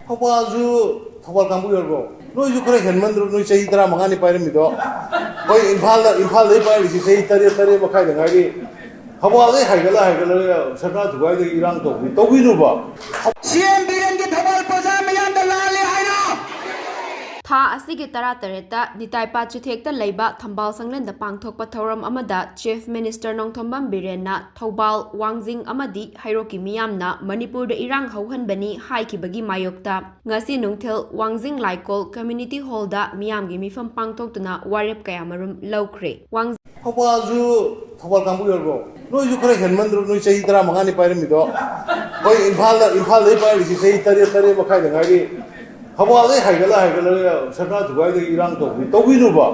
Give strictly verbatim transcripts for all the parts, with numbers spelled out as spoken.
ꯊꯧꯕꯥꯜꯁꯨ ꯊꯧꯕꯥꯜ ꯀꯥꯡꯕꯨ ꯌꯧꯔꯕꯣ? ꯅꯣꯏꯁꯨ ꯈꯔ ꯍꯦꯟꯃꯟꯗ꯭ꯔꯣ? ꯅꯣꯏ ꯆꯍꯤ ꯇꯔꯥꯃꯉꯥꯅꯤ ꯄꯥꯏꯔꯝꯃꯤꯗꯣ꯫ ꯍꯣꯏ, ꯏꯝꯐꯥꯜꯗ, ꯏꯝꯐꯥꯜꯗꯩ ꯄꯥꯏꯔꯤꯁꯤ ꯆꯍꯤ ꯇꯔꯦꯠ, ꯇꯔꯦꯠ ꯃꯈꯥꯏꯗ ꯉꯥꯏꯔꯤ꯫ ꯊꯧꯕꯥꯜꯗꯩ ꯍꯥꯏꯒꯠꯂ ꯍꯥꯏꯒꯠꯂꯒ ꯁꯔꯀꯥꯔ ꯊꯨꯒꯥꯏꯗꯒꯤ ꯏꯔꯥꯡ ꯇꯧꯕꯤ-, ꯇꯧꯕꯤꯅꯨꯕ꯫ ꯁꯤ ꯑꯦꯝ ꯕꯤꯔꯦꯟꯒꯤ ꯊꯧꯕꯥꯜ ꯄ꯭ꯔꯖꯥ ꯃꯤꯌꯥꯝꯗ ꯂꯥꯜꯂꯦ ꯍꯥꯏꯔꯣ? ꯊꯥ ꯑꯁꯤꯒꯤ ꯇꯔꯥꯇꯔꯦꯠꯇ ꯅꯤꯇꯥꯏ ꯄꯥꯠꯆꯨꯊꯦꯛꯇ ꯂꯩꯕ ꯊꯝꯕꯥꯜ ꯁꯪꯂꯦꯟꯗ ꯄꯥꯡꯊꯣꯛꯄ ꯊꯧꯔꯝ ꯑꯃꯗ Chief Minister ꯅꯣꯡꯊꯣꯝꯕꯝ ꯕꯤꯔꯦꯟꯅ ꯊꯧꯕꯥꯜ, ꯋꯥꯡꯖꯤꯡ ꯑꯃꯗꯤ ꯍꯩꯔꯣꯛꯀꯤ ꯃꯤꯌꯥꯝꯅ ꯃꯅꯤꯄꯨꯔꯗ ꯏꯔꯥꯡ ꯍꯧꯍꯟꯕꯅꯤ ꯍꯥꯏꯈꯤꯕꯒꯤ ꯃꯥꯌꯣꯛꯇ ꯉꯁꯤ ꯅꯨꯡꯊꯤꯜ ꯋꯥꯡꯖꯤꯡ ꯂꯥꯏꯀꯣꯜ Community Hallꯗ ꯃꯤꯌꯥꯝꯒꯤ ꯃꯤꯐꯝ ꯄꯥꯡꯊꯣꯛꯇꯨꯅ ꯋꯥꯔꯦꯞ ꯀꯌꯥꯃꯔꯨꯝ ꯂꯧꯈ꯭ꯔꯦ꯫ ꯋꯥꯡ- ꯊꯧꯕꯥꯜꯁꯨ ꯊꯧꯕꯥꯜ ꯀꯥꯡꯕꯨ ꯌꯧꯔꯕꯣ? ꯅꯣꯏꯁꯨ ꯈꯔ ꯍꯦꯟꯃꯟꯗ꯭ꯔꯣ? ꯅꯣꯏ ꯆꯍꯤ ꯇꯔꯥꯃꯉꯥꯅꯤ ꯄꯥꯏꯔꯝꯃꯤꯗꯣ꯫ ꯍꯣꯏ, ꯏꯝꯐꯥꯜꯗ, ꯏꯝꯐꯥꯜꯗꯩ ꯄꯥꯏꯔꯤꯁꯤ ꯆꯍꯤ ꯇꯔꯦꯠ, ꯇꯔꯦꯠ ꯃꯈꯥꯏꯗ ꯉꯥꯏꯔꯤ꯫ ꯊꯧꯕꯥꯜꯗꯩ ꯍꯥꯏꯒꯠꯂ ꯍꯥꯏꯒꯠꯂꯒ ꯁꯔꯀꯥꯔ ꯊꯨꯒꯥꯏꯗꯒꯤ ꯏꯔꯥꯡ ꯇꯧꯕꯤ-, ꯇꯧꯕꯤꯅꯨꯕ꯫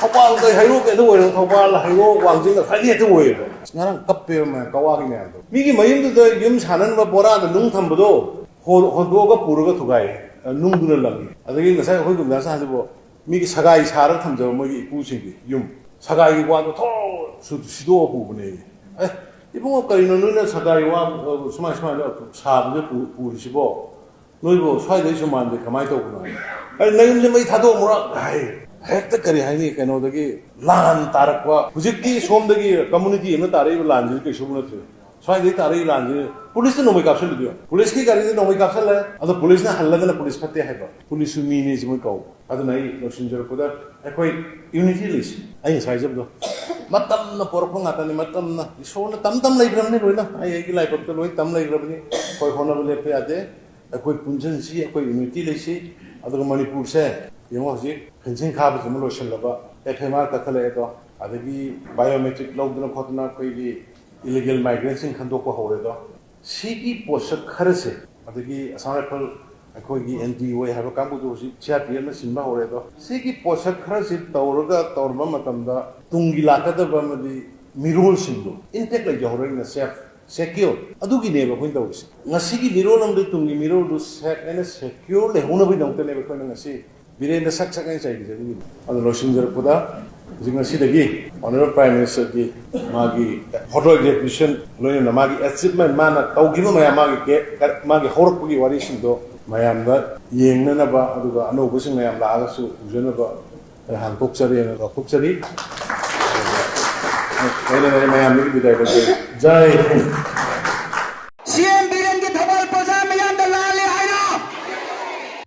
ꯊꯧꯕꯥꯜꯗ ꯍꯩꯔꯣꯛ ꯍꯦꯛꯇ ꯑꯣꯏꯔꯣ, ꯊꯧꯕꯥꯜ, ꯍꯩꯔꯣꯛ, ꯋꯥꯡꯖꯤꯡ ꯑꯁ꯭ꯋꯥꯏꯗ ꯍꯦꯛꯇ ꯑꯣꯏꯌꯦꯕ꯫ ꯑꯁ, ꯉꯔꯥꯡ ꯀꯞꯄꯦꯕ ꯃꯌꯥꯝ, ꯀꯋꯥꯒꯤ ꯃꯌꯥꯝꯗꯣ꯫ ꯃꯤꯒꯤ ꯃꯌꯨꯝꯗꯨꯗ ꯌꯨꯝ ꯁꯥꯟꯅꯅꯕ ꯕꯣꯔꯥꯗ ꯅꯨꯡ ꯊꯝꯕꯗꯣ ꯍꯣ-, ꯍꯣꯟꯗꯣꯛꯑꯒ ꯄꯨꯔꯒ ꯊꯨꯒꯥꯏ, ꯅꯨꯡꯗꯨꯅ ꯂꯪꯉꯤ꯫ ꯑꯗꯒꯤ ꯉꯁꯥꯏ ꯑꯩꯈꯣꯏ ꯒꯨꯟꯗꯥ ꯁꯥꯍꯟꯗꯨꯕꯨ ꯃꯤꯒꯤ ꯁꯒꯥꯏ ꯁꯥꯔꯒ ꯊꯝꯖꯕ ꯃꯣꯏꯒꯤ ꯏꯄꯨꯁꯤꯡꯒꯤ ꯌꯨꯝ, ꯁꯒꯥꯏꯒꯤ ꯋꯥꯗꯣ ꯊꯣꯛ ꯁꯨ-, ꯁꯤꯗꯣꯛꯑ ꯄꯨꯕꯅꯦ꯫ "ꯑꯦ, ꯏꯕꯨꯡꯉꯣ, ꯀꯔꯤꯅꯣ ꯅꯣꯏꯅ ꯁꯒꯥꯏ ꯋꯥ, ꯑ, ꯁꯨꯃꯥꯏ ꯁꯨꯃꯥꯏꯅ ꯁꯥꯕꯁꯦ ꯄꯨ-, ꯄꯨꯔꯤꯁꯤꯕꯣ? ꯅꯣꯏꯕꯨ ꯁ꯭ꯋꯥꯏꯗꯩꯁꯨ ꯃꯥꯟꯗꯦ, ꯀꯃꯥꯏꯅ ꯇꯧꯕꯅꯣ?" "ꯑꯩ ꯅꯌꯨꯝꯁꯦ ꯃꯩ ꯊꯥꯗꯣꯛꯑꯝꯃꯨꯔꯥ?" ꯍꯥꯏ꯫ ꯍꯦꯛꯇ, ꯀꯔꯤ ꯍꯥꯏꯅꯤ, ꯀꯩꯅꯣꯗꯒꯤ ꯂꯥꯟ ꯇꯥꯔꯛꯄ꯫ ꯍꯧꯖꯤꯛꯇꯤ ꯁꯣꯝꯗꯒꯤ community ꯑꯃ ꯇꯥꯔꯛꯏꯕ ꯂꯥꯟꯁꯤꯗꯤ ꯀꯩꯁꯨ ꯅꯠꯇ꯭ꯔꯦ꯫ ꯁ꯭ꯋꯥꯏꯗꯩ ꯇꯥꯔꯛꯏ ꯂꯥꯟꯁꯤ ꯄꯨꯂꯤꯁꯅ ꯅꯣꯡꯃꯩ ꯀꯥꯞꯁꯤꯜꯂꯤꯗꯣ ꯌꯦꯡꯉꯣ꯫ ꯄꯨꯂꯤꯁꯀꯤ ꯒꯥꯔꯤꯗ ꯅꯣꯡꯃꯩ ꯀꯥꯞꯁꯤꯜꯂꯦ, ꯑꯗꯣ ꯄꯨꯂꯤꯁꯅ ꯍꯜꯂꯒꯅ ꯄꯨꯂꯤꯁ ꯐꯠꯇꯦ ꯍꯥꯏꯕ꯫ ꯄꯨꯂꯤꯁꯁꯨ ꯃꯤꯅꯤ ꯁꯤ ꯃꯣꯏ ꯀꯧ꯫ ꯑꯗꯨꯅ ꯑꯩ ꯂꯣꯏꯁꯤꯟꯖꯔꯛꯄꯗ ꯑꯩꯈꯣꯏ unity ꯂꯩꯁꯤ꯫ ꯑꯩ ꯉꯁꯥꯏ ꯍꯥꯏꯖꯕꯗꯣ, ꯃꯇꯝꯅ ꯄꯣꯔꯛꯄ ꯉꯥꯛꯇꯅꯤ, ꯃꯇꯝꯅ꯫ ꯏꯁꯣꯔꯅ ꯇꯝ ꯇꯝ ꯂꯩꯈ꯭ꯔꯕꯅꯤ ꯂꯣꯏꯅ꯫ ꯑꯩ ꯑꯩꯒꯤ ꯂꯥꯏꯕꯛꯇ ꯂꯣꯏ ꯇꯝ ꯂꯩꯈ꯭ꯔꯕꯅꯤ꯫ ꯑꯩꯈꯣꯏ ꯍꯣꯠꯅꯕ ꯂꯦꯞꯄ ꯌꯥꯗꯦ꯫ ꯑꯩꯈꯣꯏ ꯄꯨꯟꯁꯤꯟꯁꯤ, ꯑꯩꯈꯣꯏ unity ꯂꯩꯁꯤ꯫ ꯑꯗꯨꯒ ꯃꯅꯤꯄꯨꯔꯁꯦ ꯌꯦꯡꯉꯣ, ꯍꯧꯖꯤꯛ fencing ꯈꯥꯕꯁꯤꯃ ꯂꯣꯏꯁꯤꯜꯂꯕ, F M R ꯀꯛꯊꯠꯂꯛꯑꯦꯗꯣ, ꯑꯗꯒꯤ biometric ꯂꯧꯗꯅ ꯈꯣꯠꯇꯅ ꯑꯩꯈꯣꯏꯒꯤ illegal migrantꯁꯤꯡ ꯈꯟꯗꯣꯛꯄ ꯍꯧꯔꯦꯗꯣ꯫ ꯁꯤꯒꯤ ꯄꯣꯠꯁꯛ ꯈꯔꯁꯦ, ꯑꯗꯒꯤ Assam Rifle, ꯑꯩꯈꯣꯏꯒꯤ N D O A ꯍꯥꯏꯕ ꯀꯥꯡꯕꯨꯗꯨ ꯍꯧꯖꯤꯛ C R P Fꯅ ꯁꯤꯟꯕ ꯍꯧꯔꯦꯗꯣ꯫ ꯁꯤꯒꯤ ꯄꯣꯠꯁꯛ ꯈꯔꯁꯤ ꯇꯧꯔꯒ ꯇꯧꯔꯕ ꯃꯇꯝꯗ ꯇꯨꯡꯒꯤ ꯂꯥꯛꯀꯗꯕ ꯑꯃꯗꯤ ꯃꯤꯔꯣꯜꯁꯤꯡꯗꯣ intact ꯂꯩꯖꯍꯧꯔꯒꯅ safe, secure, ꯑꯗꯨꯒꯤꯅꯦꯕ ꯑꯩꯈꯣꯏꯅ ꯇꯧꯔꯤꯁꯦ꯫ ꯉꯁꯤꯒꯤ ꯃꯤꯔꯣꯜ ꯑꯃꯗꯤ ꯇꯨꯡꯒꯤ ꯃꯤꯔꯣꯜꯗꯨ safe and secureꯗ ꯂꯩꯍꯧꯅꯕꯒꯤꯗꯃꯛꯇꯅꯦꯕ ꯑꯩꯈꯣꯏꯅ ꯉꯁꯤ ꯕꯤꯔꯦꯟꯗ ꯁꯛ ꯁꯛ ꯍꯥꯏꯅ ꯆꯩꯔꯤꯁꯦ ꯑꯗꯨꯒꯤꯅꯤ꯫ ꯑꯗꯣ ꯂꯣꯏꯁꯤꯟꯖꯔꯛꯄꯗ, ꯍꯧꯖꯤꯛ ꯉꯁꯤꯗꯒꯤ Honourable Prime Ministerꯒꯤ ꯃꯥꯒꯤ photo exhibition, ꯂꯣꯏꯅꯅ ꯃꯥꯒꯤ achievement, ꯃꯥꯅ ꯇꯧꯈꯤꯕ ꯃꯌꯥꯝ, ꯃꯥꯒꯤ ꯀꯦ-, ꯃꯥꯒꯤ ꯍꯧꯔꯛꯄꯒꯤ ꯋꯥꯔꯤꯁꯤꯡꯗꯣ ꯃꯌꯥꯝꯗ ꯌꯦꯡꯅꯅꯕ, ꯑꯗꯨꯒ ꯑꯅꯧꯕꯁꯤꯡ ꯃꯌꯥꯝ ꯂꯥꯛꯑꯒꯁꯨ ꯎꯖꯅꯕ ꯍꯥꯡꯗꯣꯛꯆꯔꯤꯅ ꯂꯥꯎꯊꯣꯛꯆꯔꯤ꯫ ꯑꯗꯨꯒ ꯑꯩꯅ ꯃꯌꯥꯝꯗꯒꯤ ꯕꯤꯗꯥꯏ ꯂꯧꯖꯩ꯫ ꯖꯥꯏ ꯍꯤꯟꯗ꯫ ꯁꯤ ꯑꯦꯝ ꯕꯤꯔꯦꯟꯒꯤ ꯊꯧꯕꯥꯜ ꯄ꯭ꯔꯖꯥ ꯃꯤꯌꯥꯝꯗ ꯂꯥꯜꯂꯦ ꯍꯥꯏꯔꯣ?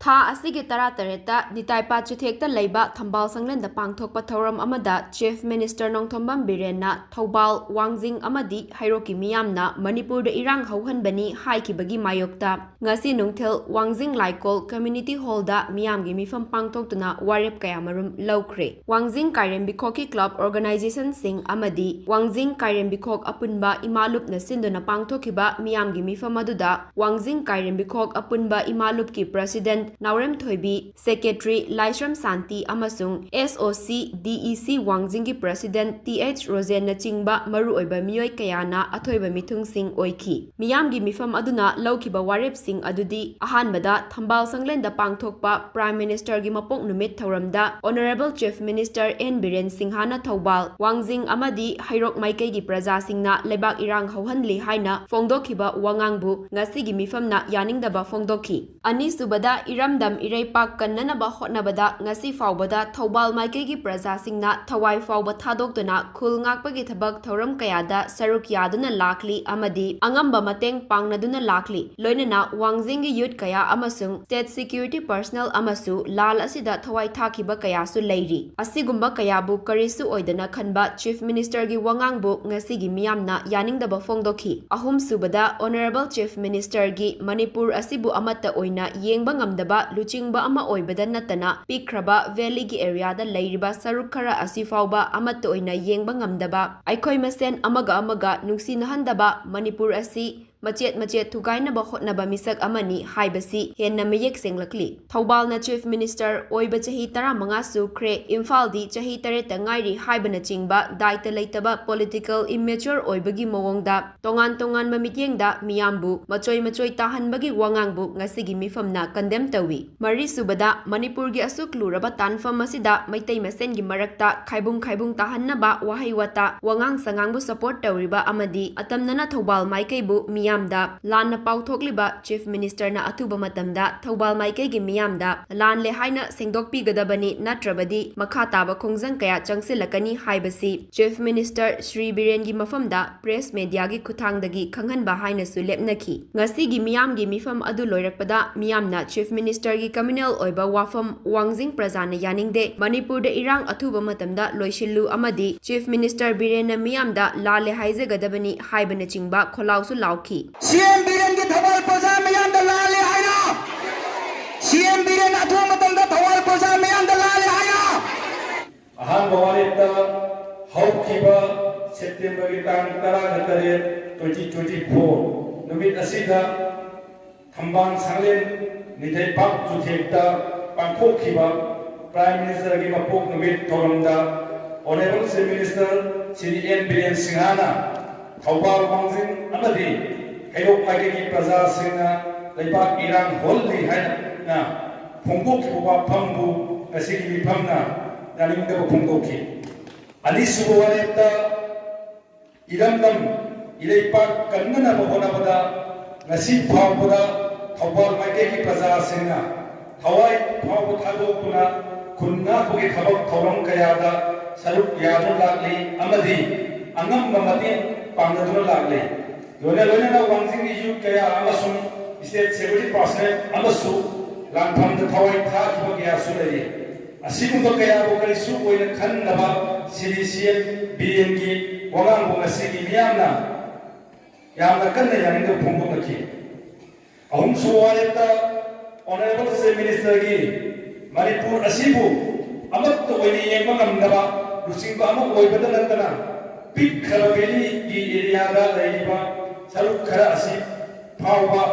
ꯊꯥ ꯑꯁꯤꯒꯤ ꯇꯔꯥꯇꯔꯦꯠꯇ ꯅꯤꯇꯥꯏ ꯄꯥꯠ ꯆꯤꯊꯦꯛꯇ ꯂꯩꯕ ꯊꯝꯕꯥꯜ ꯁꯪꯂꯦꯟꯗ ꯄꯥꯡꯊꯣꯛꯄ ꯊꯧꯔꯝ ꯑꯃꯗ Chief Minister ꯅꯣꯡꯊꯣꯝꯕꯝ ꯕꯤꯔꯦꯟꯅ ꯊꯧꯕꯥꯜ, ꯋꯥꯡꯖꯤꯡ ꯑꯃꯗꯤ ꯍꯩꯔꯣꯛꯀꯤ ꯃꯤꯌꯥꯝꯅ ꯃꯅꯤꯄꯨꯔꯗ ꯏꯔꯥꯡ ꯍꯧꯍꯟꯕꯅꯤ ꯍꯥꯏꯈꯤꯕꯒꯤ ꯃꯥꯌꯣꯛꯇ ꯉꯁꯤ ꯅꯨꯡꯊꯤꯜ ꯋꯥꯡꯖꯤꯡ ꯂꯥꯏꯀꯣꯜ Community Hall ꯗ ꯃꯤꯌꯥꯝꯒꯤ ꯃꯤꯐꯝ ꯄꯥꯡꯊꯣꯛꯇꯨꯅ ꯋꯥꯔꯦꯞ ꯀꯌꯥꯃꯔꯨꯝ ꯂꯧꯈ꯭ꯔꯦ꯫ ꯋꯥꯡꯖꯤꯡ ꯀꯥꯏꯔꯦꯝꯕꯤꯈꯣꯛꯀꯤ club organization ꯁꯤꯡ ꯑꯃꯗꯤ ꯋꯥꯡꯖꯤꯡ ꯀꯥꯏꯔꯦꯝꯕꯤꯈꯣꯛ ꯑꯄꯨꯟꯕ ꯏꯃꯥꯂꯨꯞꯅ ꯁꯤꯟꯗꯨꯅ ꯄꯥꯡꯊꯣꯛꯈꯤꯕ ꯃꯤꯌꯥꯝꯒꯤ ꯃꯤꯐꯝ ꯑꯗꯨꯗ ꯋꯥꯡꯖꯤꯡ ꯀꯥꯏꯔꯦꯝꯕꯤꯈꯣꯛ ꯑꯄꯨꯟꯕ ꯏꯃꯥꯂꯨꯞꯀꯤ President ꯅꯥꯎꯔꯦꯝꯊꯣꯏꯕꯤ, Secretary ꯂꯥꯏꯁ꯭ꯔꯝ ꯁꯥꯟꯇꯤ ꯑꯃꯁꯨꯡ S O C D E C ꯋꯥꯡꯖꯤꯡꯒꯤ President T H ꯔꯣꯖꯦꯟꯅꯆꯤꯡꯕ ꯃꯔꯨꯑꯣꯏꯕ ꯃꯤꯑꯣꯏ ꯀꯌꯥꯅ ꯑꯊꯣꯏꯕ ꯃꯤꯊꯨꯡꯁꯤꯡ ꯑꯣꯏꯈꯤ꯫ ꯃꯤꯌꯥꯝꯒꯤ ꯃꯤꯐꯝ ꯑꯗꯨꯅ ꯂꯧꯈꯤꯕ ꯋꯥꯔꯦꯞꯁꯤꯡ ꯑꯗꯨꯗꯤ, ꯑꯍꯥꯟꯕꯗ, ꯊꯝꯕꯥꯜ ꯁꯪꯂꯦꯟꯗ ꯄꯥꯡꯊꯣꯛꯄ Prime Minister ꯒꯤ ꯃꯄꯣꯛ ꯅꯨꯃꯤꯠ ꯊꯧꯔꯝꯗ Honourable Chief Minister N Biren ꯁꯤꯡꯍꯅ ꯊꯧꯕꯥꯜ, ꯋꯥꯡꯖꯤꯡ ꯑꯃꯗꯤ ꯍꯩꯔꯣꯛ ꯃꯥꯏꯀꯩꯒꯤ ꯄ꯭ꯔꯖꯥꯁꯤꯡꯅ ꯂꯩꯕꯥꯛ ꯏꯔꯥꯡ ꯍꯧꯍꯟꯂꯤ ꯍꯥꯏꯅ ꯐꯣꯡꯗꯣꯛꯈꯤꯕ ꯋꯥꯉꯥꯡꯕꯨ ꯉꯁꯤꯒꯤ ꯃꯤꯐꯝꯅ ꯌꯥꯅꯤꯡꯗꯕ ꯐꯣꯡꯗꯣꯛꯈꯤ꯫ ꯑꯅꯤꯁꯨꯕꯗ, ꯏꯔꯝꯗꯝ ꯏꯔꯩꯄꯥꯛ ꯀꯟꯅꯅꯕ ꯍꯣꯠꯅꯕꯗ ꯉꯁꯤ ꯐꯥꯎꯕꯗ ꯊꯧꯕꯥꯜ ꯃꯥꯏꯀꯩꯒꯤ ꯄ꯭ꯔꯖꯥꯁꯤꯡꯅ ꯊꯋꯥꯏ ꯐꯥꯎꯕ ꯊꯥꯗꯣꯛꯇꯨꯅ ꯈꯨꯜ ꯉꯥꯛꯄꯒꯤ ꯊꯕꯛ ꯊꯧꯔꯝ ꯀꯌꯥꯗ ꯁꯔꯨꯛ ꯌꯥꯗꯨꯅ ꯂꯥꯛꯂꯤ ꯑꯃꯗꯤ ꯑꯉꯝꯕ ꯃꯇꯦꯡ ꯄꯥꯡꯅꯗꯨꯅ ꯂꯥꯛꯂꯤ꯫ ꯂꯣꯏꯅꯅ ꯋꯥꯡꯖꯤꯡꯒꯤ youth ꯀꯌꯥ ꯑꯃꯁꯨꯡ state security personnel ꯑꯃꯁꯨ ꯂꯥꯜ ꯑꯁꯤꯗ ꯊꯋꯥꯏ ꯊꯥꯈꯤꯕ ꯀꯌꯥꯁꯨ ꯂꯩꯔꯤ꯫ ꯑꯁꯤꯒꯨꯝꯕ ꯀꯌꯥꯕꯨ ꯀꯔꯤꯁꯨ ꯑꯣꯏꯗꯅ ꯈꯟꯕ Chief Minister ꯒꯤ ꯋꯥꯉꯥꯡꯕꯨ ꯉꯁꯤꯒꯤ ꯃꯤꯌꯥꯝꯅ ꯌꯥꯅꯤꯡꯗꯕ ꯐꯣꯡꯗꯣꯛꯈꯤ꯫ ꯑꯍꯨꯝꯁꯨꯕꯗ, Honourable Chief Minister ꯒꯤ ꯃꯅꯤꯄꯨꯔ ꯑꯁꯤꯕꯨ ꯑꯃꯠꯇ ꯑꯣꯏꯅ ꯌꯦꯡꯕ ꯉꯝꯗꯕ ꯂꯨꯆꯤꯡꯕ ꯑꯃ ꯑꯣꯏꯕꯗ ꯅꯠꯇꯅ, ꯄꯤꯛꯈ꯭ꯔꯕ valley ꯒꯤ area ꯗ ꯂꯩꯔꯤꯕ ꯁꯔꯨꯛ ꯈꯔ ꯑꯁꯤ ꯐꯥꯎꯕ ꯑꯃꯠꯇ ꯑꯣꯏꯅ ꯌꯦꯡꯕ ꯉꯝꯗꯕ, ꯑꯩꯈꯣꯏ ꯃꯁꯦꯟ ꯑꯃꯒ ꯑꯃꯒ ꯅꯨꯡꯁꯤꯅꯍꯟꯗꯕ, ꯃꯅꯤꯄꯨꯔ ꯑꯁꯤ ꯃꯆꯦꯠ ꯃꯆꯦꯠ ꯊꯨꯒꯥꯏꯅꯕ ꯍꯣꯠꯅꯕ ꯃꯤꯁꯛ ꯑꯃꯅꯤ ꯍꯥꯏꯕꯁꯤ ꯍꯦꯟꯅ ꯃꯌꯦꯛ ꯁꯦꯡꯂꯛꯂꯤ꯫ ꯊꯧꯕꯥꯜꯅ Chief Minister ꯑꯣꯏꯕ ꯆꯍꯤ ꯇꯔꯥꯃꯉꯥ ꯁꯨꯈ꯭ꯔꯦ, ꯏꯝꯐꯥꯜꯗꯤ ꯆꯍꯤ ꯇꯔꯦꯠꯇ ꯉꯥꯏꯔꯤ ꯍꯥꯏꯕꯅꯆꯤꯡꯕ ꯗꯥꯏꯇ ꯂꯩꯇꯕ, political immature ꯑꯣꯏꯕꯒꯤ ꯃꯑꯣꯡꯗ ꯇꯣꯉꯥꯟ ꯇꯣꯉꯥꯟꯕ ꯃꯤꯠꯌꯦꯡꯗ ꯃꯤꯌꯥꯝꯕꯨ ꯃꯆꯣꯏ ꯃꯆꯣꯏ ꯇꯥꯍꯟꯕꯒꯤ ꯋꯥꯉꯥꯡꯕꯨ ꯉꯁꯤꯒꯤ ꯃꯤꯐꯝꯅ condemn ꯇꯧꯏ꯫ ꯃꯔꯤꯁꯨꯕꯗ, ꯃꯅꯤꯄꯨꯔꯒꯤ ꯑꯁꯨꯛ ꯂꯨꯔꯕ ꯇꯥꯟꯐꯝ ꯑꯁꯤꯗ ꯃꯩꯇꯩ ꯃꯁꯦꯟꯒꯤ ꯃꯔꯛꯇ ꯈꯥꯏꯕꯨꯡ ꯈꯥꯏꯕꯨꯡ ꯇꯥꯍꯟꯅꯕ ꯋꯥꯍꯩ ꯋꯥꯇꯥ, ꯋꯥꯉꯥꯡ ꯁꯉꯥꯡꯕꯨ support ꯇꯧꯔꯤꯕ ꯑꯃꯗꯤ ꯑꯇꯝꯅꯅ ꯊꯧꯕꯥꯜ ꯃꯥꯏꯀꯩꯕꯨ ꯃꯤꯌꯥꯝ ꯃꯤꯌꯥꯝꯗ ꯂꯥꯟꯅ ꯄꯥꯎꯊꯣꯛꯂꯤꯕ Chief Minister ꯅ ꯑꯊꯨꯕ ꯃꯇꯝꯗ ꯊꯧꯕꯥꯜ ꯃꯥꯏꯀꯩꯒꯤ ꯃꯤꯌꯥꯝꯗ ꯂꯥꯟꯂꯦ ꯍꯥꯏꯅ ꯁꯦꯡꯗꯣꯛꯄꯤꯒꯗꯕꯅꯤ, ꯅꯠꯇ꯭ꯔꯕꯗꯤ ꯃꯈꯥ ꯇꯥꯕ ꯈꯣꯡꯖꯪ ꯀꯌꯥ ꯆꯪꯁꯤꯜꯂꯛꯀꯅꯤ ꯍꯥꯏꯕꯁꯤ Chief Minister ꯁ꯭ꯔꯤ ꯕꯤꯔꯦꯟꯒꯤ ꯃꯐꯝꯗ press media ꯒꯤ ꯈꯨꯠꯊꯥꯡꯗꯒꯤ ꯈꯪꯍꯟꯕ ꯍꯥꯏꯅꯁꯨ ꯂꯦꯞꯅꯈꯤ꯫ ꯉꯁꯤꯒꯤ ꯃꯤꯌꯥꯝꯒꯤ ꯃꯤꯐꯝ ꯑꯗꯨ ꯂꯣꯏꯔꯛꯄꯗ ꯃꯤꯌꯥꯝꯅ Chief Minister ꯒꯤ communal ꯑꯣꯏꯕ ꯋꯥꯐꯝ ꯋꯥꯡꯖꯤꯡ ꯄ꯭ꯔꯖꯥꯅ ꯌꯥꯅꯤꯡꯗꯦ, ꯃꯅꯤꯄꯨꯔꯗ ꯏꯔꯥꯡ ꯑꯊꯨꯕ ꯃꯇꯝꯗ ꯂꯣꯏꯁꯤꯜꯂꯨ ꯑꯃꯗꯤ Chief Minister ꯕꯤꯔꯦꯟꯅ ꯃꯤꯌꯥꯝꯗ ꯂꯥꯜꯂꯦ ꯍꯥꯏꯖꯒꯗꯕꯅꯤ ꯍꯥꯏꯕꯅꯆꯤꯡꯕ ꯈꯣꯜꯂꯥꯎꯁꯨ ꯂꯥꯎꯈꯤ꯫ ꯁꯤ ꯑꯦꯝ ꯕꯤꯔꯦꯟꯒꯤ ꯊꯧꯕꯥꯜ ꯄ꯭ꯔꯖꯥ ꯃꯤꯌꯥꯝꯗ ꯂꯥꯜꯂꯦ ꯍꯥꯏꯔꯣ? ꯁꯤ ꯑꯦꯝ ꯕꯤꯔꯦꯟ ꯑꯊꯨꯕ ꯃꯇꯝꯗ ꯊꯧꯕꯥꯜ ꯄ꯭ꯔꯖꯥ ꯃꯤꯌꯥꯝꯗ ꯂꯥꯜꯂꯦ ꯍꯥꯏꯔꯣ? ꯑꯍꯥꯟꯕ ꯋꯥꯔꯦꯞꯇ ꯍꯧꯈꯤꯕ September ꯒꯤ ꯇꯥꯡ ꯇꯔꯥꯒ ꯇꯔꯦꯠ, twenty twenty four ꯅꯨꯃꯤꯠ ꯑꯁꯤꯗ ꯊꯝꯕꯥꯜ ꯁꯪꯂꯦꯟ ꯅꯤꯊꯩꯄꯥꯛ ꯆꯨꯊꯦꯛꯇ ꯄꯥꯡꯊꯣꯛꯈꯤꯕ Prime Minister ꯒꯤ ꯃꯄꯣꯛ ꯅꯨꯃꯤꯠ ꯊꯧꯔꯝꯗ Honourable Chief Minister Shri N Biren ꯁꯤꯡꯍꯅ ꯊꯧꯕꯥꯜ ꯋꯥꯡꯖꯤꯡ ꯑꯃꯗꯤ ꯍꯩꯔꯣꯛ ꯃꯥꯏꯀꯩꯒꯤ ꯄ꯭ꯔꯖꯥꯁꯤꯡꯅ ꯂꯩꯕꯥꯛ ꯏꯔꯥꯡ ꯍꯣꯜꯂꯤ ꯍꯥꯏꯅ ꯐꯣꯡꯗꯣꯛꯈꯤꯕ ꯋꯥꯐꯝꯕꯨ ꯉꯁꯤꯒꯤ ꯃꯤꯐꯝꯅ ꯌꯥꯅꯤꯡꯗꯕ ꯐꯣꯡꯗꯣꯛꯈꯤ꯫ ꯑꯅꯤꯁꯨꯕ ꯋꯥꯔꯦꯞꯇ ꯏꯔꯝꯗꯝ ꯏꯔꯩꯄꯥꯛ ꯀꯟꯅꯅꯕ ꯍꯣꯠꯅꯕꯗ ꯉꯁꯤ ꯐꯥꯎꯕꯗ ꯊꯧꯕꯥꯜ ꯃꯥꯏꯀꯩꯒꯤ ꯄ꯭ꯔꯖꯥꯁꯤꯡꯅ ꯊꯋꯥꯏ ꯐꯥꯎꯕ ꯊꯥꯗꯣꯛꯇꯨꯅ ꯈꯨꯟ ꯉꯥꯛꯄꯒꯤ ꯊꯕꯛ ꯊꯧꯔꯝ ꯀꯌꯥꯗ ꯁꯔꯨꯛ ꯌꯥꯗꯨꯅ ꯂꯥꯛꯂꯤ ꯑꯃꯗꯤ ꯑꯉꯝꯕ ꯃꯇꯦꯡ ꯄꯥꯡꯅꯗꯨꯅ ꯂꯥꯛꯂꯤ꯫ ꯂꯣꯏꯅ ꯂꯣꯏꯅꯅ ꯋꯥꯡꯖꯤꯡꯒꯤ youth ꯀꯌꯥ ꯑꯃꯁꯨꯡ state security personnel ꯑꯃꯁꯨ ꯂꯥꯟꯐꯝꯗ ꯊꯋꯥꯏ ꯊꯥꯈꯤꯕ ꯀꯌꯥꯁꯨ ꯂꯩꯔꯤ꯫ ꯑꯁꯤꯒꯨꯝꯕ ꯀꯌꯥꯕꯨ ꯀꯔꯤꯁꯨ ꯑꯣꯏꯅ ꯈꯟꯗꯕ ꯁ꯭ꯔꯤ ꯁꯤ ꯑꯦꯝ ꯕꯤꯔꯦꯟꯒꯤ ꯋꯥꯉꯥꯡꯕꯨ ꯉꯁꯤꯒꯤ ꯃꯤꯌꯥꯝꯅ ꯌꯥꯝꯅ ꯀꯟꯅ ꯌꯥꯅꯤꯡꯗꯕ ꯐꯣꯡꯗꯣꯛꯂꯛꯈꯤ꯫ ꯑꯍꯨꯝꯁꯨꯕ ꯋꯥꯔꯦꯞꯇ Honourable Chief Minister ꯒꯤ ꯃꯅꯤꯄꯨꯔ ꯑꯁꯤꯕꯨ ꯑꯃꯠꯇ ꯑꯣꯏꯅ ꯌꯦꯡꯕ ꯉꯝꯗꯕ ꯂꯨꯆꯤꯡꯕ ꯑꯃ ꯑꯣꯏꯕꯗ ꯅꯠꯇꯅ ꯄꯤꯛꯈ꯭ꯔꯕ valley ꯒꯤ area ꯗ ꯂꯩꯔꯤꯕ ꯁꯔꯨꯛ ꯈꯔ ꯑꯁꯤ ꯐꯥꯎꯕ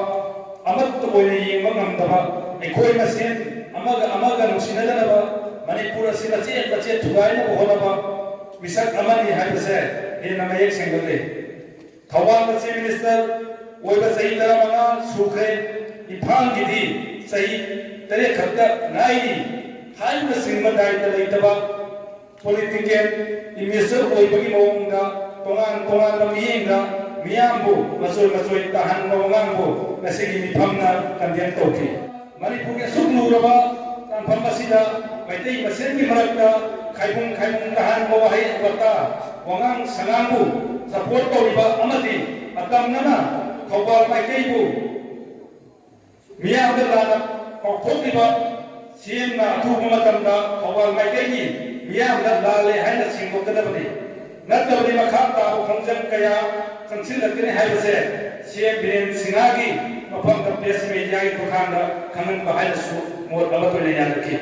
ꯑꯃꯠꯇ ꯑꯣꯏꯅ ꯌꯦꯡꯕ ꯉꯝꯗꯕ, ꯑꯩꯈꯣꯏ ꯃꯁꯦꯟ ꯑꯃꯒ ꯑꯃꯒ ꯅꯨꯡꯁꯤꯅꯗꯅꯕ, ꯃꯅꯤꯄꯨꯔ ꯑꯁꯤ ꯃꯆꯦꯠ ꯃꯆꯦꯠ ꯊꯨꯒꯥꯏꯅꯕ ꯍꯣꯠꯅꯕ ꯃꯤꯁꯛ ꯑꯃꯅꯤ ꯍꯥꯏꯕꯁꯦ ꯍꯦꯟꯅ ꯃꯌꯦꯛ ꯁꯦꯡꯒꯠꯂꯦ꯫ ꯊꯧꯕꯥꯜ Chief Minister ꯑꯣꯏꯕ ꯆꯍꯤ ꯇꯔꯥꯃꯉꯥ ꯁꯨꯈ꯭ꯔꯦ꯫ ꯏꯝꯐꯥꯜꯒꯤꯗꯤ ꯆꯍꯤ ꯇꯔꯦꯠ ꯈꯛꯇ ꯉꯥꯏꯔꯤ ꯍꯥꯏꯕꯅꯆꯤꯡꯕ ꯗꯥꯏꯇ ꯂꯩꯇꯕ, political immature ꯑꯣꯏꯕꯒꯤ ꯃꯑꯣꯡꯗ ꯇꯣꯉꯥꯟ ꯇꯣꯉꯥꯟꯕ ꯃꯤꯠꯌꯦꯡꯗ ꯃꯤꯌꯥꯝꯕꯨ ꯃꯆꯣꯏ ꯃꯆꯣꯏ ꯇꯥꯍꯟꯕ ꯋꯥꯉꯥꯡꯕꯨ ꯉꯁꯤꯒꯤ ꯃꯤꯐꯝꯅ condemn ꯇꯧꯈꯤ꯫ ꯃꯅꯤꯄꯨꯔꯒꯤ ꯑꯁꯨꯛ ꯂꯨꯔꯕ ꯇꯥꯡꯐꯝ ꯑꯁꯤꯗ ꯃꯩꯇꯩ ꯃꯁꯦꯟꯒꯤ ꯃꯔꯛꯇ ꯈꯥꯏꯕꯨꯡ ꯈꯥꯏꯕꯨꯡ ꯇꯥꯍꯟꯕ ꯋꯥꯍꯩ ꯋꯥꯇꯥ ꯋꯥꯉꯥꯡ ꯁꯉꯥꯡꯕꯨ support ꯇꯧꯔꯤꯕ ꯑꯃꯗꯤ ꯑꯇꯝꯅꯅ ꯊꯧꯕꯥꯜ ꯃꯥꯏꯀꯩꯕꯨ ꯃꯤꯌꯥꯝꯗ ꯂꯥꯟꯅ ꯄꯥꯎꯊꯣꯛꯂꯤꯕ CMꯅ ꯑꯊꯨꯕ ꯃꯇꯝꯗ ꯊꯧꯕꯥꯜ ꯃꯥꯏꯀꯩꯒꯤ ꯃꯤꯌꯥꯝꯗ ꯂꯥꯜꯂꯦ ꯍꯥꯏꯅ ꯁꯦꯡꯗꯣꯛꯀꯗꯕꯅꯤ꯫ ꯅꯠꯇ꯭ꯔꯕꯗꯤ ꯃꯈꯥ ꯇꯥꯕ ꯈꯣꯡꯖꯪ ꯀꯌꯥ ꯆꯪꯁꯤꯜꯂꯛꯀꯅꯤ ꯍꯥꯏꯕꯁꯦ CM ꯕꯤꯔꯦꯟ ꯁꯤꯡꯍꯒꯤ ꯃꯐꯝꯗ press mediaꯒꯤ ꯈꯨꯠꯊꯥꯡꯗ ꯈꯪꯍꯟꯕ ꯍꯥꯏꯅꯁꯨ ꯃꯣꯠ ꯑꯃꯠꯇ ꯑꯣꯏꯅ ꯌꯥꯅꯈꯤ꯫